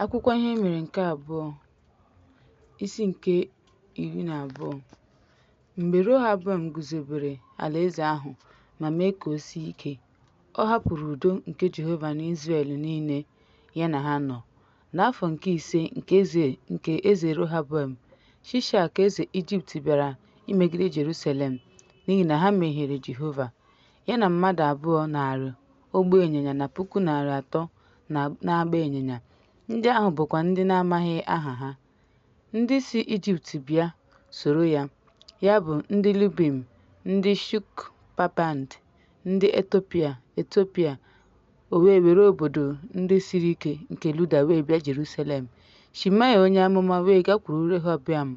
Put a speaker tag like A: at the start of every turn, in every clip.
A: Akwụkwọ Ihe E Mere nke Abụọ, isi nke 12. Mgbe Rehoboam guzobere alaeze ahụ ma mee ka o sie ike, ọ hapụrụ udo nke Jehova na Izrel niile ya na ha nọ. N'afọ nke ise nke eze Rehoboam, Shishak eze Ijipt bịara imegide Jeruselem, n'ihi na ha mehiere Jehova, ya na mmadụ 200 ụgbọ ịnyịnya na 300,000 na-agba ịnyịnya, ndị ahụ bụkwa ndị na-amaghị aha ha. Ndị si Ijipt bịa soro ya, ya bụ, ndị Lubim, ndị Shukpapad, ndị Etiopia, o wee were obodo ndị siri ike nke Juda wee bịa Jeruselem. Shemaya onye amụma wee gakwuru Rehoboam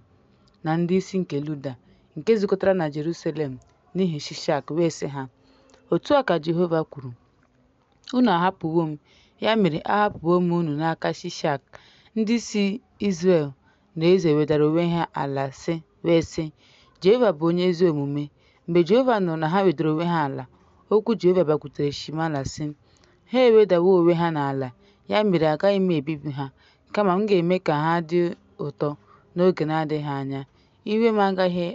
A: na ndị isi nke Juda, nke zukọtara na Jeruselem n'ihi Shishak, wee sị ha, Otu a ka Jehova kwuru, Unu ahapụwo m, ya mere ahapụwo m unu n'aka Shishak. Ndị isi Izrel na eze wedara onwe ha ala wee sị, Jehova bụ onye ezi omume. Mgbe Jehova nụrụ na ha wedara onwe ha ala, okwu Jehova bịakwutere Shemaya, sị, Ha ewedawo onwe ha n'ala, ya mere agaghị m ebibi ha, kama m ga-eme ka ha dị ụtọ n'oge na-adịghị anya, iwe m agaghị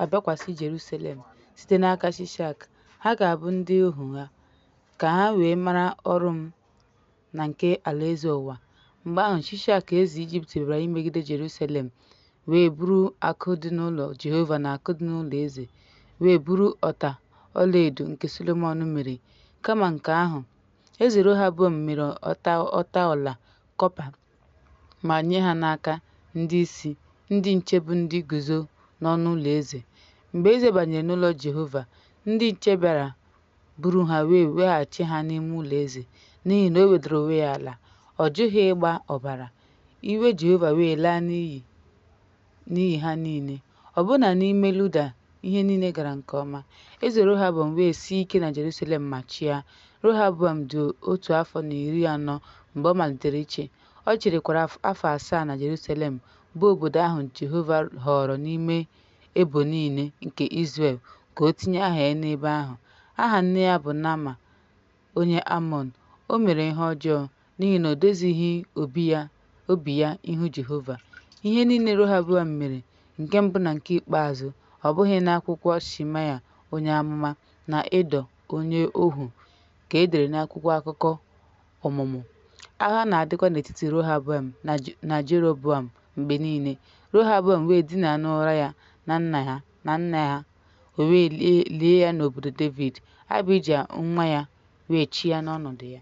A: abịakwasị Jeruselem site n'aka Shishak, ha ga-abụ ndị ohu ha, ka ha wee mara ọrụ m na nke alaeze ụwa. Mgbe ahụ, Shishak eze Ijipt bịara imegide Jeruselem wee buru akụ dị n'ụlọ Jehova na akụ dị n'ụlọ eze, wee buru ọta ọlaedo nke Solomọn mere. Kama nke ahụ, eze Rehoboam mere ọta ọla kọpa ma nye ha n'aka ndị isi ndị nche bụ́ ndị guzo n'ọnụ ụlọ eze. Mgbe eze banyere n'ụlọ Jehova, ndị nche bịara buru ha wee weghachi ha n'ime ụlọ eze, n'ihi na o wedara onwe ya ala, ọ jụghị ịgba ọbara. Iwe Jehova wee laa n'ihi ha niile. Ọbụna n'ime Juda ihe niile gara nke ọma. Eze Rehoboam wee sie ike na Jeruselem ma chịa. Rehoboam dị otu afọ na 40 mgbe ọ malitere ịchị, ọ chịkwara afọ 7 na Jeruselem, bụ obodo ahụ Jehova họọrọ n'ime ebo niile nke Izrel ka o tinye aha ya n'ebe ahụ. Aha nne ya bụ Naama onye Amọn. O mere ihe ọjọọ, n'ihi na o dozighị obi ya ihu Jehova. Ihe niile Rehoboam mere, nke mbụ na nke ikpeazụ, ọ bụghị n'akwụkwọ Shemaya onye amụma na Ido onye ọhụụ ka e dere n'akwụkwọ akụkọ ọmụmụ? Agha na-adịkwa n'etiti Rehoboam na Jeroboam mgbe niile. Rehoboam wee dinaa n'ụra ya na nna ha, e wee lie ya n'Obodo Devid, Abija nwa ya wee chịa n'ọnọdụ ya.